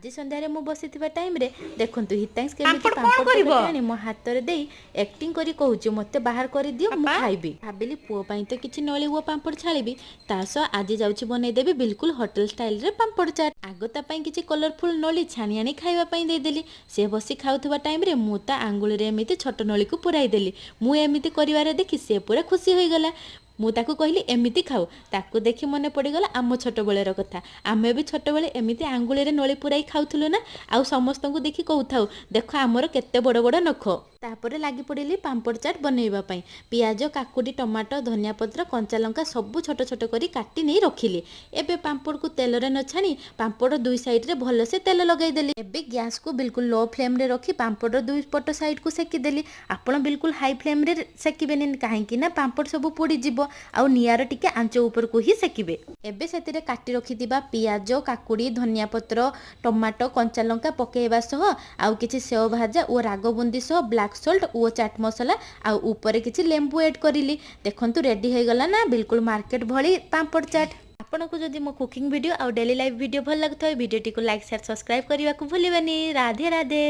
ଆଜି ସନ୍ଧ୍ୟାରେ ମୁଁ ବସିଥିବା ଟାଇମ୍ରେ ଦେଖନ୍ତୁ ହିତାଂଶ କେମିତି ପାମ୍ପଡ଼ କଣ ପାମ୍ପଡ଼ କରିବ? ପ୍ୟାକେଟ୍ ଆଣି ମୋ ହାତରେ ଦେଇ ଆକ୍ଟିଂ କରି କହୁଛି, ମୋତେ ବାହାର କରିଦିଅ, ମୁଁ ବାପା ଖାଇବି। ଭାବିଲି ପୁଅ ପାଇଁ ତ କିଛି ନଳି ଓ ପାମ୍ପଡ଼ ଛାଣିବି, ତା ସହ ଆଜି ଯାଉଛି ବନେଇଦେବି ବିଲକୁଲ ହୋଟେଲ ଷ୍ଟାଇଲରେ ପାମ୍ପଡ଼ ଚାଟ୍। ଆଗ ତା ପାଇଁ କିଛି କଲରଫୁଲ ନଳି ଛାଣି ଆଣି ଖାଇବା ପାଇଁ ଦେଇଦେଲି। ସେ ବସି ଖାଉଥିବା ଟାଇମ୍ରେ ମୁଁ ତା ଆଙ୍ଗୁଳିରେ ଏମିତି ଛୋଟ ନଳିକୁ ପୁରାଇ ଦେଲି। ମୁଁ ଏମିତି କରିବାର ଦେଖି ସେ ପୁରା ଖୁସି ହୋଇଗଲା। ମୁଁ ତାକୁ କହିଲି, ଏମିତି ଖାଉ। ତାକୁ ଦେଖି ମନେ ପଡ଼ିଗଲା ଆମ ଛୋଟବେଳର କଥା। ଆମେ ବି ଛୋଟବେଳେ ଏମିତି ଆଙ୍ଗୁଳିରେ ନଳି ପୁରାଇ ଖାଉଥିଲୁ ନା, ଆଉ ସମସ୍ତଙ୍କୁ ଦେଖି କହୁଥାଉ, ଦେଖ ଆମର କେତେ ବଡ଼ ବଡ଼ ନଖ। ତାପରେ ଲାଗି ପଡ଼ିଲି ପାମ୍ପଡ଼ ଚାଟ୍ ବନେଇବା ପାଇଁ। ପିଆଜ, କାକୁଡ଼ି, ଟମାଟୋ, ଧନିଆ ପତ୍ର, କଞ୍ଚା ଲଙ୍କା ସବୁ ଛୋଟ ଛୋଟ କରି କାଟି ନେଇ ରଖିଲି। ଏବେ ପାମ୍ପଡ଼କୁ ତେଲରେ ନ ଛାଣି ପାମ୍ପଡ଼ ଦୁଇ ସାଇଡ଼ରେ ଭଲସେ ତେଲ ଲଗାଇଦେଲି। ଏବେ ଗ୍ୟାସକୁ ବିଲକୁଲ ଲୋ ଫ୍ଲେମ୍ରେ ରଖି ପାମ୍ପଡ଼ର ଦୁଇ ପଟ ସାଇଡ଼କୁ ସେକିଦେଲି। ଆପଣ ବିଲକୁଲ ହାଇ ଫ୍ଲେମ୍ରେ ସେକିବେନି, କାହିଁକି ନା ପାମ୍ପଡ଼ ସବୁ ପୋଡ଼ିଯିବ, ଆଉ ନିଆଁର ଟିକେ ଆଞ୍ଚ ଉପରକୁ ହିଁ ସେକିବେ। ଏବେ ସେଥିରେ କାଟି ରଖିଥିବା ପିଆଜ, କାକୁଡ଼ି, ଧନିଆ ପତ୍ର, ଟମାଟୋ, କଞ୍ଚା ଲଙ୍କା ପକାଇବା ସହ ଆଉ କିଛି ସେଓ ଭାଜା ଓ ରାଗ ବୁନ୍ଦି ସହ ବ୍ଲାକ୍ ସଲ୍ଟ ଓ ଚାଟ୍ ମସଲା ଆଉ ଉପରେ କିଛି ଲେମ୍ବୁ ଏଡ୍ କରିଲି। ଦେଖନ୍ତୁ, ରେଡି ହେଇଗଲା ନା ବିଲକୁଲ ମାର୍କେଟ ଭଳି ପାମ୍ପଡ଼ ଚାଟ୍। ଆପଣଙ୍କୁ ଯଦି ମୋ କୁକିଂ ଭିଡ଼ିଓ ଆଉ ଡେଲି ଲାଇଫ୍ ଭିଡ଼ିଓ ଭଲ ଲାଗୁଥିବ, ଭିଡ଼ିଓଟିକୁ ଲାଇକ୍, ସେୟାର, ସବସ୍କ୍ରାଇବ୍ କରିବାକୁ ଭୁଲିବେନି। ରାଧେ ରାଧେ।